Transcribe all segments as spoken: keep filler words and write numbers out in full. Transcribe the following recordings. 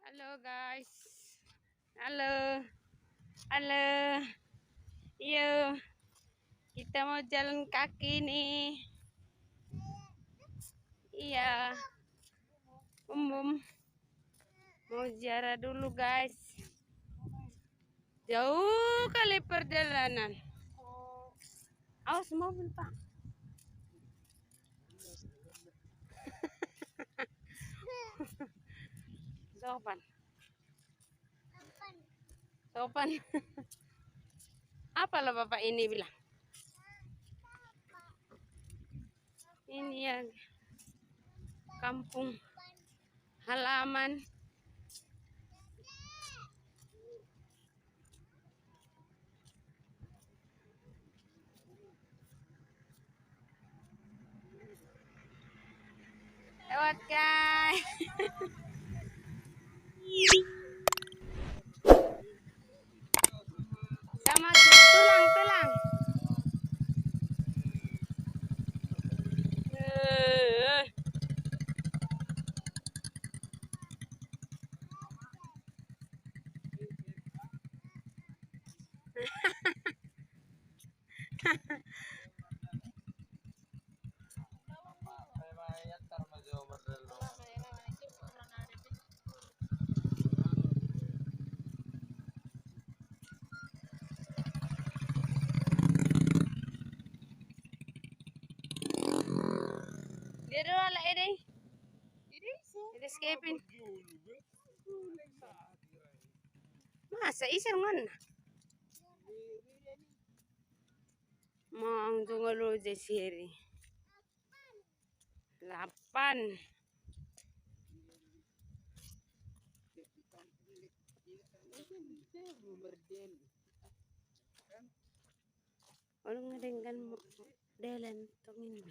Halo guys. Halo. Halo. Iyo. Kita mau jalan kaki nih. Iya. Bum bum. Mau ziarah dulu guys. Jauh kali perjalanan. Awas mobil, Pak. Sopan. Sopan. Apa lo Bapak ini bilang? Ini ya kampung halaman. Lewat, guys. Sama tulang, tulang. Dia dua lah ini. Ini si Kevin. Masa isi ruangan? Mang tunggal lo je siri. Lapan. Orang dengan dalan tongin.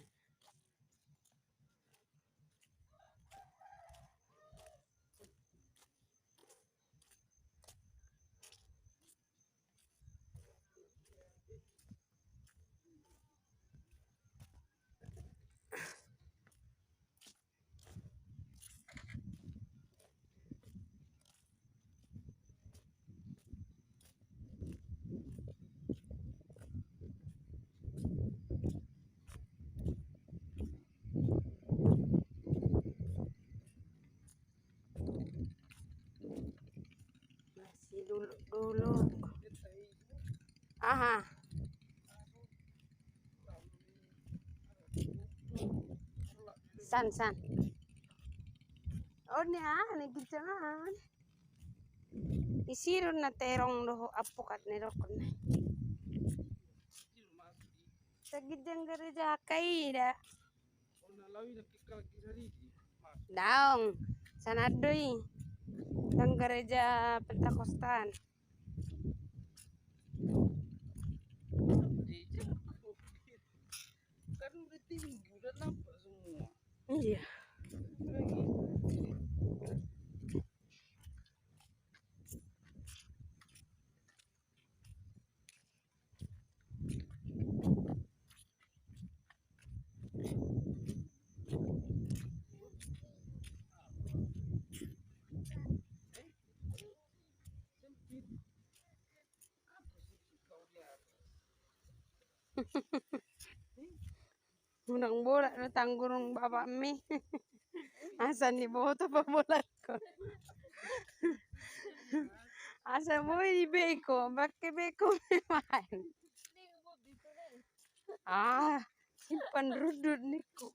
Masih dulu, dulu. Aha. San, san. Oh, ni ah, ni ginjangan. Isi do na terong do apukat ni dokon. Sa ginjang gereja kaida. Daong, sana do i. Dang gereja Pentakosta. Kan udah tinggi, udah nampak semua. Iya. Unang bolak do tanggurung bapakmi. Asa niboto pabolakko. Asa boi beko, pake beko memang. Ah, simpan rudut niko.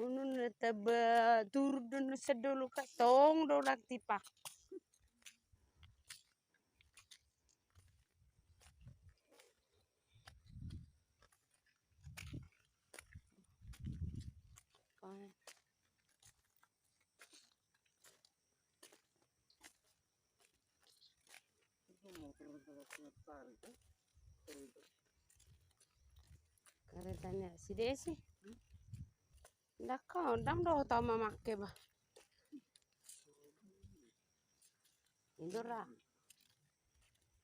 Unun taba turun sedulu katong do lak tipa. Karetana si Desi. Ndang ho, ndang dohot au mamangke ba. Indo ra.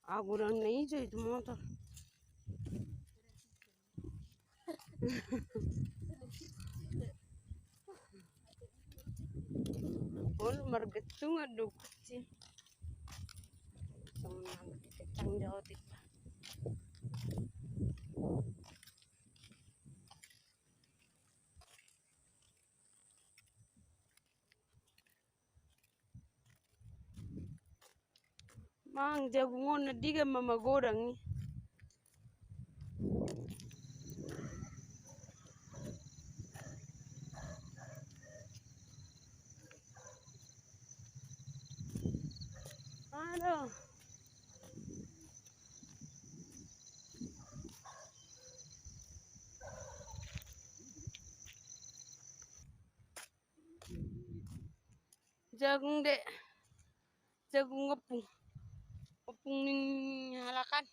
Agu dang na ijo itu motor. Ol margetungan do kucing. Songon na kencang di otik. Mang jagung on na digan ma magodang i. Aduh. Jagung de, jagung ompung, ompung ni halak an.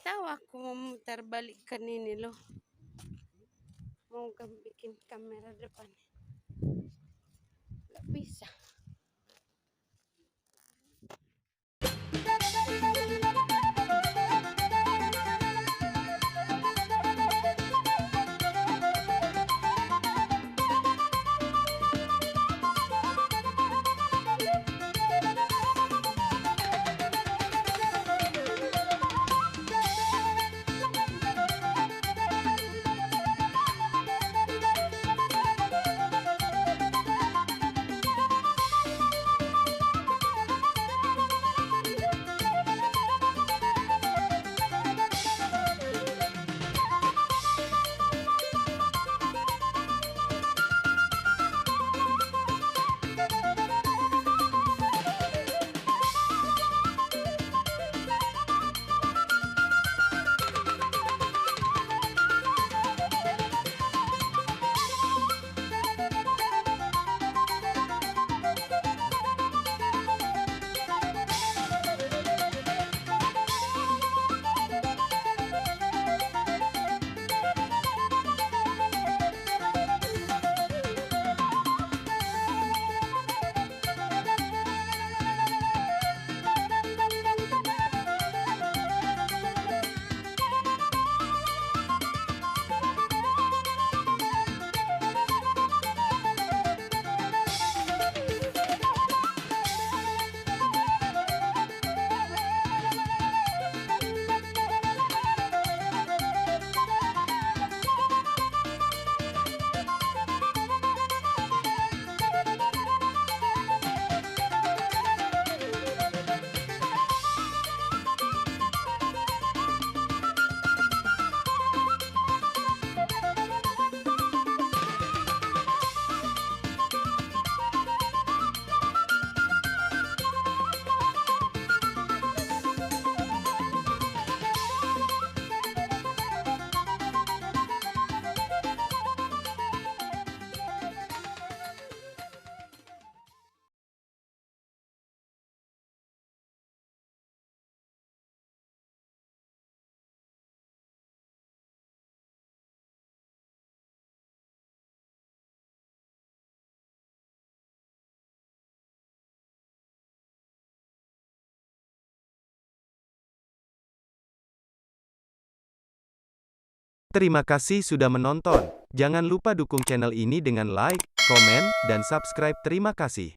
Tau aku memutar balikkan ini loh. Mau kan bikin kamera depan. Nggak bisa. Terima kasih sudah menonton. Jangan lupa dukung channel ini dengan like, komen, dan subscribe. Terima kasih.